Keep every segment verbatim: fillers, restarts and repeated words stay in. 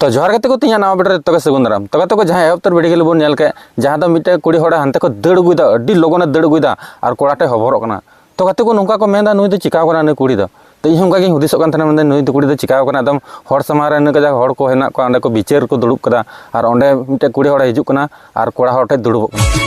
ᱛᱚ ᱡᱚᱦᱟᱨ ᱜᱟᱛᱮ ᱠᱚ, ᱛᱮᱦᱮᱧᱟᱜ ᱱᱟᱣᱟ ᱵᱷᱤᱰᱤᱭᱳ ᱨᱮ ᱡᱚᱛᱚ ᱜᱮ ᱥᱟᱹᱜᱩᱱ ᱫᱟᱨᱟᱢ᱾ ᱛᱚ ᱜᱟᱛᱮ ᱠᱚ, ᱡᱟᱦᱟᱸ ᱮᱦᱚᱵ ᱩᱛᱟᱹᱨ ᱵᱷᱤᱰᱤᱭᱳ ᱜᱮ ᱵᱚᱱ ᱧᱮᱞ ᱠᱮᱫ, ᱡᱟᱦᱟᱸ ᱫᱚ ᱢᱤᱫᱴᱮᱡ ᱠᱩᱲᱤ ᱦᱚᱲ ᱦᱟᱱᱛᱮ ᱠᱷᱚᱱ ᱫᱟᱹᱲ ᱟᱹᱜᱩᱭᱮᱫᱟ, ᱟᱹᱰᱤ ᱞᱚᱜᱚᱱᱮ ᱫᱟᱹᱲ ᱟᱹᱜᱩᱭᱮᱫᱟ ᱟᱨ ᱠᱚᱲᱟ ᱴᱷᱮᱡ ᱦᱚᱵᱚᱨᱚᱜ ᱠᱟᱱᱟ᱾ ᱛᱚ ᱜᱟᱛᱮ ᱠᱚ, ᱱᱚᱝᱠᱟ ᱠᱚ ᱢᱮᱱᱫᱟ, ᱱᱩᱭ ᱫᱚ ᱪᱤᱠᱟᱣ ᱠᱟᱱᱟ, ᱱᱩᱭ ᱠᱩᱲᱤ ᱫᱚ? ᱛᱚ ᱤᱧ ᱦᱚᱸ ᱚᱱᱠᱟ ᱜᱤᱧ ᱦᱩᱫᱤᱥᱚᱜ ᱠᱟᱱ ᱛᱟᱦᱮᱱᱟ, ᱢᱮᱱᱫᱟᱹᱧ, ᱱᱩᱭ ᱫᱚ ᱠᱩᱲᱤ ᱫᱚ ᱪᱤᱠᱟᱣ ᱠᱟᱱᱟ? ᱮᱠᱫᱚᱢ ᱦᱚᱲ ᱥᱟᱢᱟᱝ ᱨᱮ ᱤᱱᱟᱹᱜ ᱠᱟᱡᱟᱠ ᱦᱚᱲ ᱠᱚ ᱦᱮᱱᱟᱜ ᱠᱚᱣᱟ, ᱚᱸᱰᱮ ᱠᱚ ᱵᱤᱪᱟᱹᱨ ᱠᱚ ᱫᱩᱲᱩᱵ ᱠᱟᱫᱟ ᱟᱨ ᱚᱸᱰᱮ ᱢᱤᱫᱴᱮᱡ ᱠᱩᱲᱤ ᱦᱚᱲᱮ ᱦᱤᱡᱩᱜ ᱠᱟᱱᱟ ᱟᱨ ᱠᱚᱲᱟ ᱦᱚᱲ ᱴᱷᱮᱡ ᱫᱩᱲᱩᱵᱚᱜ ᱠᱟᱱᱟ᱾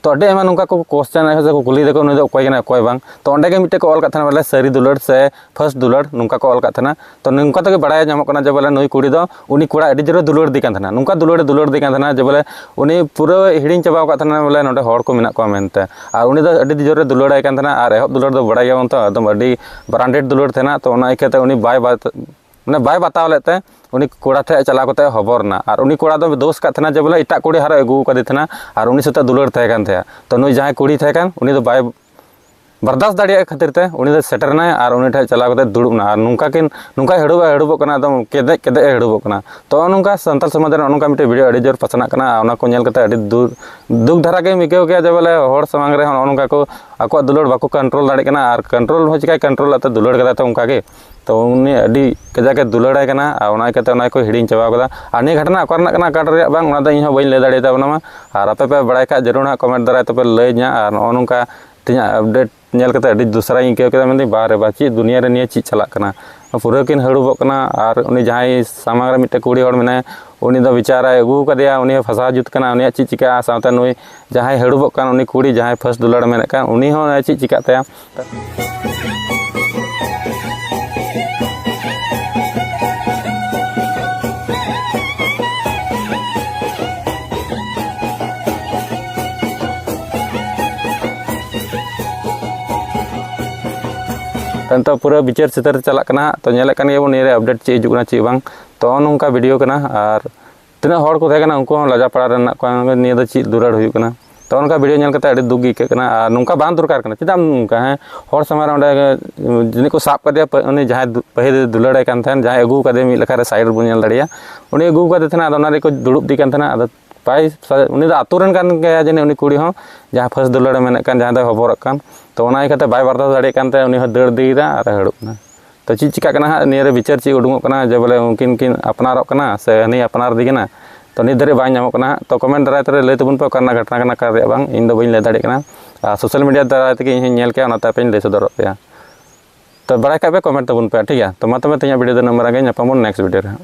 ᱛᱚ ᱟᱹᱰᱤ ᱟᱭᱢᱟ ᱱᱚᱝᱠᱟ ᱠᱚ ᱠᱚᱥᱪᱮᱱ ᱥᱮ ᱠᱚ ᱠᱩᱞᱤᱭᱮᱫᱟ ᱠᱚ, ᱱᱩᱭ ᱫᱚ ᱚᱠᱚᱭ ᱠᱟᱱᱟᱭ ᱚᱠᱚᱭ ᱵᱟᱝ᱾ ᱛᱚ ᱚᱸᱰᱮ ᱜᱮ ᱢᱤᱫᱴᱮᱡ ᱠᱚ ᱚᱞ ᱠᱟᱜ ᱛᱟᱦᱮᱱᱟ, ᱵᱚᱞᱮ ᱥᱟᱹᱨᱤ ᱫᱩᱞᱟᱹᱲ ᱥᱮ ᱯᱷᱟᱹᱥ ᱫᱩᱞᱟᱹᱲ, ᱱᱚᱝᱠᱟ ᱠᱚ ᱚᱞ ᱠᱟᱜ ᱛᱟᱦᱮᱱᱟ᱾ ᱛᱚ ᱱᱚᱝᱠᱟ ᱛᱮᱜᱮ ᱵᱟᱲᱟᱭ ᱧᱟᱢᱚᱜ ᱠᱟᱱᱟ ᱡᱮ ᱵᱚᱞᱮ ᱱᱩᱭ ᱠᱩᱲᱤ ᱫᱚ ᱩᱱᱤ ᱠᱚᱲᱟ ᱟᱹᱰᱤ ᱡᱳᱨᱮ ᱫᱩᱞᱟᱹᱲ ᱫᱮ ᱠᱟᱱ ᱛᱟᱦᱮᱱᱟ, ᱱᱚᱝᱠᱟ ᱫᱩᱞᱟᱹᱲᱮ ᱫᱩᱞᱟᱹᱲ ᱫᱮ ᱠᱟᱱ ᱛᱟᱦᱮᱱᱟ ᱡᱮ ᱵᱚᱞᱮ ᱩᱱᱤ ᱯᱩᱨᱟᱹ ᱦᱤᱲᱤᱧ ᱪᱟᱵᱟᱣ ᱟᱠᱟᱫ ᱛᱟᱦᱮᱱᱟ ᱵᱚᱞᱮ ᱱᱚᱰᱮ ᱦᱚᱲ ᱠᱚ ᱢᱮᱱᱟᱜ ᱠᱚᱣᱟ ᱢᱮᱱᱛᱮ᱾ ᱟᱨ ᱩᱱᱤ ᱫᱚ ᱟᱹᱰᱤ ᱡᱳᱨᱮ ᱫᱩᱞᱟᱹᱲᱟᱭ ᱠᱟᱱ ᱛᱟᱦᱮᱱᱟ, ᱟᱨ ᱮᱦᱚᱵ ᱫᱩᱞᱟᱹᱲ ᱫᱚ ᱵᱟᱲᱟᱭ ᱜᱮᱭᱟᱵᱚᱱ ᱛᱚ, ᱮᱠᱫᱚᱢ ᱟᱹᱰᱤ branded ᱫᱩᱞᱟᱹᱲ ᱛᱟᱦᱮᱱᱟ᱾ ᱛᱚ ᱚᱱᱟ ᱤᱭᱠᱟᱹᱛᱮ ᱩᱱᱤ ᱵᱟᱭ ᱵᱟ-, ᱢᱟᱱᱮ ᱵᱟᱭ ᱵᱟᱛᱟᱣ ᱞᱮᱫ ᱛᱮ ᱩᱱᱤ ᱠᱚᱲᱟ ᱴᱷᱮᱡ ᱪᱟᱞᱟᱣ ᱠᱟᱛᱮ ᱦᱚᱵᱚᱨ ᱮᱱᱟ᱾ ᱟᱨ ᱩᱱᱤ ᱠᱚᱲᱟ ᱫᱚ ᱫᱳᱥ ᱠᱟᱫ ᱛᱟᱦᱮᱱᱟ ᱡᱮ ᱵᱚᱞᱮ ᱮᱴᱟᱜ ᱠᱩᱲᱤ ᱦᱟᱨᱮ ᱟᱹᱜᱩ ᱟᱠᱟᱫᱮ ᱛᱟᱦᱮᱱᱟ ᱟᱨ ᱩᱱᱤ ᱥᱟᱛᱮ ᱫᱩᱞᱟᱹᱲ ᱛᱟᱦᱮᱸ ᱠᱟᱱ ᱛᱟᱭᱟ᱾ ᱛᱚ ᱱᱩᱭ ᱡᱟᱦᱟᱸᱭ ᱠᱩᱲᱤ ᱛᱟᱦᱮᱸ ᱠᱟᱱ, ᱩᱱᱤ ᱫᱚ ᱵᱟᱭ ᱵᱟᱨᱫᱟᱥ ᱫᱟᱲᱮᱭᱟᱜ ᱠᱷᱟᱹᱛᱤᱨ ᱛᱮ ᱩᱱᱤ ᱫᱚ ᱥᱮᱴᱮᱨ ᱮᱱᱟᱭ ᱟᱨ ᱩᱱᱤ ᱴᱷᱮᱡ ᱪᱟᱞᱟᱣ ᱠᱟᱛᱮ ᱫᱩᱲᱩᱵ ᱮᱱᱟ᱾ ᱟᱨ ᱱᱚᱝᱠᱟ ᱠᱤᱱ, ᱱᱚᱝᱠᱟᱭ ᱦᱟᱹᱲᱩᱵ ᱮ ᱦᱟᱹᱲᱩᱵᱚᱜ ᱠᱟᱱᱟ, ᱮᱠᱫᱚᱢ ᱠᱮᱫᱮᱡ ᱠᱮᱫᱮᱡ ᱮ ᱦᱟᱹᱲᱩᱵᱚᱜ ᱠᱟᱱᱟ᱾ ᱛᱚ ᱱᱚᱜᱼᱚ ᱱᱚᱝᱠᱟ ᱥᱟᱱᱛᱟᱲ ᱥᱚᱢᱟᱡᱽ ᱨᱮ ᱱᱚᱜᱼᱚ ᱱᱚᱝᱠᱟ ᱢᱤᱫᱴᱮᱡ ᱵᱷᱤᱰᱤᱭᱳ ᱟᱹᱰᱤ ᱡᱳᱨ ᱯᱟᱥᱱᱟᱜ ᱠᱟᱱᱟ᱾ ᱚᱱᱟ ᱠᱚ ᱧᱮᱞ ᱠᱟᱛᱮ ᱟᱹᱰᱤ ᱫᱩᱠ, ᱫᱩᱠ ᱫᱷᱟᱨᱟ ᱜᱮᱢ ᱟᱹᱭᱠᱟᱹᱣ ᱠᱮᱭᱟ ᱡᱮ ᱵᱚᱞᱮ ᱦᱚᱲ ᱥᱟᱢᱟᱝ ᱨᱮ ᱱᱚᱜᱼᱚ ᱱᱚᱝᱠᱟ ᱠᱚ ᱟᱠᱚᱣᱟᱜ ᱫᱩᱞᱟᱹᱲ ᱵᱟᱠᱚ ᱠᱚᱱᱴᱨᱳᱞ ᱫᱟᱲᱮᱭᱟᱜ ᱠᱟᱱᱟ᱾ ᱟᱨ ᱠᱚᱱᱴᱨᱳᱞ ᱦᱚᱸ ᱪᱤᱠᱟᱭ ᱠᱚᱱᱴᱨᱳᱞᱟ, ᱛᱚ ᱫᱩᱞᱟᱹᱲ ᱠᱟᱫᱟ ᱛᱚ ᱚᱱᱠᱟ ᱜᱮ᱾ ᱛᱚ ᱩᱱᱤ ᱟᱹᱰᱤ ᱠᱟᱡᱟᱠ ᱮ ᱫᱩᱞᱟᱹᱲᱟᱭ ᱠᱟᱱᱟ, ᱟᱨ ᱚᱱᱟ ᱤᱭᱠᱟᱹᱛᱮ ᱚᱱᱟ ᱠᱚ ᱦᱤᱲᱤᱧ ᱪᱟᱵᱟ ᱠᱟᱫᱟ᱾ ᱟᱨ ᱱᱤᱭᱟᱹ ᱜᱷᱚᱴᱚᱱᱟ ᱚᱠᱟ ᱨᱮᱱᱟᱜ ᱠᱟᱱᱟ, ᱚᱠᱟ ᱨᱮᱭᱟᱜ ᱵᱟᱝ, ᱚᱱᱟ ᱫᱚ ᱤᱧ ᱦᱚᱸ ᱵᱟᱹᱧ ᱞᱟᱹᱭ ᱫᱟᱲᱮᱭᱟᱛᱟ ᱵᱚᱱᱟ᱾ ᱟᱨ ᱟᱯᱮ ᱯᱮ ᱵᱟᱲᱟᱭ ᱠᱷᱟᱡ ᱡᱟᱹᱨᱩᱲ ᱦᱟᱸᱜ ᱠᱚᱢᱮᱱᱴ ᱫᱟᱨᱟᱭ ᱛᱮᱯᱮ ᱞᱟᱹᱭ ᱤᱧᱟ᱾ ᱟᱨ ᱱᱚᱜᱼᱚ ᱱᱚᱝᱠᱟ ᱛᱮᱦᱮᱧᱟᱜ ᱟᱯᱰᱮᱴ ᱧᱮᱞ ᱠᱟᱛᱮ ᱟᱹᱰᱤ ᱫᱚᱥᱨᱟᱧ ᱟᱹᱭᱠᱟᱹᱣ ᱠᱮᱫᱟ, ᱢᱮᱱᱫᱟᱹᱧ, "ᱵᱟᱦ ᱨᱮ ᱵᱟᱦ, ᱪᱮᱫ ᱫᱩᱱᱤᱭᱟᱹ ᱨᱮ ᱱᱤᱭᱟᱹ ᱪᱮᱫ ᱪᱟᱞᱟᱜ ᱠᱟᱱᱟ?" ᱯᱩᱨᱟᱹ ᱠᱤᱱ ᱦᱟᱹᱲᱩᱵᱚᱜ ᱠᱟᱱᱟ᱾ ᱟᱨ ᱩᱱᱤ ᱡᱟᱦᱟᱸᱭ ᱥᱟᱢᱟᱝ ᱨᱮ ᱢᱤᱫᱴᱮᱱ ᱠᱩᱲᱤ ᱦᱚᱲ ᱢᱮᱱᱟᱭᱟ, ᱩᱱᱤ ᱫᱚ ᱵᱮᱪᱟᱨᱟᱭ ᱟᱹᱜᱩ ᱟᱠᱟᱫᱮᱭᱟ, ᱩᱱᱤ ᱦᱚᱸ ᱯᱷᱟᱥᱟᱣ ᱡᱩᱛ ᱠᱟᱱᱟ, ᱩᱱᱤᱭᱟᱜ ᱪᱮᱫ ᱪᱤᱠᱟᱹᱜᱼᱟ? ᱥᱟᱶᱛᱮ ᱱᱩᱭ ᱡᱟᱦᱟᱸᱭ ᱦᱟᱹᱲᱩᱵᱚᱜ ᱠᱟᱱ, ᱩᱱᱤ ᱠᱩᱲᱤ ᱡᱟᱦᱟᱸᱭ ᱯᱷᱟᱥᱴ ᱫᱩᱞᱟᱹᱲ ᱢᱮᱱᱮᱫ ᱠᱟᱱ, ᱩᱱᱤ ᱦᱚᱸ ᱪᱮᱫ ᱪᱤᱠᱟᱹᱜ ᱛᱟᱭᱟ? ᱱᱤᱛᱚᱜ ᱯᱩᱨᱟᱹ ᱵᱤᱪᱟᱹᱨ ᱪᱤᱛᱟᱹᱨ ᱪᱟᱞᱟᱜ ᱠᱟᱱᱟ ᱦᱟᱸᱜ, ᱛᱚ ᱧᱮᱞᱮᱫ ᱠᱟᱱ ᱜᱮᱭᱟᱵᱚᱱ ᱱᱤᱭᱟᱹ ᱨᱮ ᱟᱯᱰᱮᱴ ᱪᱮᱫ ᱦᱤᱡᱩᱜ ᱠᱟᱱᱟ ᱪᱮᱫ ᱵᱟᱝ᱾ ᱛᱚ ᱱᱚᱜᱼᱚ ᱱᱚᱝᱠᱟ ᱵᱷᱤᱰᱤᱭᱳ ᱠᱟᱱᱟ, ᱟᱨ ᱛᱤᱱᱟᱹᱜ ᱦᱚᱲ ᱠᱚ ᱛᱟᱦᱮᱸ ᱠᱟᱱᱟ ᱩᱱᱠᱩ ᱦᱚᱸ ᱞᱟᱡᱟ ᱯᱟᱲᱟ ᱨᱮ ᱢᱮᱱᱟᱜ ᱠᱚᱣᱟ, ᱱᱤᱭᱟᱹ ᱫᱚ ᱪᱮᱫ ᱫᱩᱞᱟᱹᱲ ᱦᱩᱭᱩᱜ ᱠᱟᱱᱟ? ᱛᱚ ᱱᱚᱝᱠᱟ ᱵᱷᱤᱰᱤᱭᱳ ᱧᱮᱞ ᱠᱟᱛᱮ ᱟᱹᱰᱤ ᱫᱩᱠ ᱜᱮ ᱟᱹᱭᱠᱟᱹᱜ ᱠᱟᱱᱟ᱾ ᱟᱨ ᱱᱚᱝᱠᱟ ᱵᱟᱝ ᱫᱚᱨᱠᱟᱨ ᱠᱟᱱᱟ, ᱪᱮᱫᱟᱜ ᱱᱚᱝᱠᱟ? ᱦᱮᱸ, ᱦᱚᱲ ᱥᱟᱢᱟᱝ ᱨᱮ ᱚᱸᱰᱮ ᱡᱟᱹᱱᱤᱡ ᱠᱚ ᱥᱟᱵ ᱠᱟᱫᱮᱭᱟ, ᱯᱟᱹ-, ᱩᱱᱤ ᱡᱟᱦᱟᱸᱭ ᱫᱩ-, ᱯᱟᱹᱦᱤᱞ ᱫᱩᱞᱟᱹᱲᱟᱭ ᱠᱟᱱ ᱛᱟᱦᱮᱸᱱ, ᱡᱟᱦᱟᱸᱭ ᱟᱹᱜᱩ ᱠᱟᱫᱮᱭᱟ ᱢᱤᱫ ᱞᱮᱠᱷᱟ ᱨᱮ ᱥᱟᱭᱤᱰ ᱨᱮᱵᱚᱱ ᱧᱮᱞ ᱫᱟᱲᱮᱭᱟᱜᱼᱟ, ᱩᱱᱤ ᱟᱹᱜᱩ ᱠᱟᱫᱮ ᱛᱟᱦᱮᱱᱟ᱾ ᱟᱫᱚ ᱚᱱᱟ ᱨᱮᱠᱚ ᱫᱩᱲᱩᱵ ᱤᱫᱤ ᱠᱟᱱ ᱛᱟᱦᱮᱱᱟ᱾ ᱟᱫᱚ ᱵᱟᱭ ᱩᱱᱤ ᱫᱚ ᱟᱹᱛᱩ ᱨᱮᱱ ᱠᱟᱱ ᱜᱮᱭᱟ ᱡᱟᱹᱱᱤᱡ, ᱩᱱᱤ ᱠᱩᱲᱤ ᱦᱚᱸ, ᱡᱟᱦᱟᱸ ᱯᱷᱟᱹᱥ ᱫᱩᱞᱟᱹᱲ ᱮ ᱢᱮᱱᱮᱫ ᱠᱟᱱ, ᱡᱟᱦᱟᱸ ᱫᱚᱭ ᱦᱚᱵᱚᱨᱚᱜ ᱠᱟᱱ᱾ ᱛᱚ ᱚᱱᱟ ᱤᱭᱠᱟᱹᱛᱮ ᱵᱟᱭ ᱵᱟᱨᱫᱟᱥ ᱫᱟᱲᱮᱭᱟᱜ ᱠᱟᱱᱛᱮ ᱩᱱᱤ ᱦᱚᱸ ᱫᱟᱹᱲ ᱤᱫᱤᱭᱮᱫᱟ ᱟᱨ ᱮ ᱦᱟᱹᱲᱩᱵ ᱮᱱᱟ᱾ ᱛᱚ ᱪᱮᱫ ᱪᱤᱠᱟᱹᱜ ᱠᱟᱱᱟ ᱦᱟᱸᱜ, ᱱᱤᱭᱟᱹ ᱨᱮ ᱵᱤᱪᱟᱹᱨ ᱪᱮᱫ ᱩᱰᱩᱠᱚᱜ ᱠᱟᱱᱟ, ᱡᱮ ᱵᱚᱞᱮ ᱩᱱᱠᱤᱱ ᱠᱤᱱ ᱟᱯᱱᱟᱨᱚᱜ ᱠᱟᱱᱟ ᱥᱮ ᱦᱟᱹᱱᱤ ᱟᱯᱱᱟᱨ ᱤᱫᱤ ᱠᱟᱱᱟ, ᱛᱚ ᱱᱤᱛ ᱫᱷᱟᱹᱨᱤᱡ ᱵᱟᱝ ᱧᱟᱢᱚᱜ ᱠᱟᱱᱟ ᱦᱟᱸᱜ᱾ ᱛᱚ ᱠᱚᱢᱮᱱᱴ ᱫᱟᱨᱟᱭ ᱛᱮ ᱞᱟᱹᱭ ᱛᱟᱵᱚᱱ ᱯᱮ ᱚᱠᱟ ᱨᱮᱱᱟᱜ ᱜᱷᱚᱴᱚᱱᱟ ᱠᱟᱱᱟ, ᱚᱠᱟ ᱨᱮᱭᱟᱜ ᱵᱟᱝ, ᱤᱧ ᱫᱚ ᱵᱟᱹᱧ ᱞᱟᱹᱭ ᱫᱟᱲᱮᱭᱟᱜ ᱠᱟᱱᱟ᱾ ᱟᱨ ᱥᱳᱥᱟᱞ ᱢᱤᱰᱤᱭᱟ ᱫᱟᱨᱟᱭ ᱛᱮᱜᱮ ᱤᱧ ᱦᱚᱸᱧ ᱧᱮᱞ ᱠᱮᱜᱼᱟ, ᱚᱱᱟᱛᱮ ᱟᱯᱮᱧ ᱞᱟᱹᱭ ᱥᱚᱫᱚᱨᱚᱜ ᱯᱮᱭᱟ᱾ ᱛᱚ ᱵᱟᱲᱟᱭ ᱠᱷᱟᱡ ᱯᱮ ᱠᱚᱢᱮᱱᱴ ᱛᱟᱵᱚᱱ ᱯᱮ, ᱴᱷᱤᱠ ᱜᱮᱭᱟ? ᱛᱚ ᱢᱟ ᱛᱚᱵᱮ ᱛᱮᱦᱮᱧᱟᱜ ᱵᱷᱤᱰᱤᱭᱳ ᱫᱚ ᱱᱤᱱᱟᱹᱜ ᱢᱟᱨᱟᱝ ᱜᱮ, ᱧᱟᱯᱟᱢ ᱵᱚᱱ ᱱᱮᱠᱥᱴ ᱵᱷᱤᱰᱤᱭᱳ ᱨᱮ ᱦᱟᱸᱜ᱾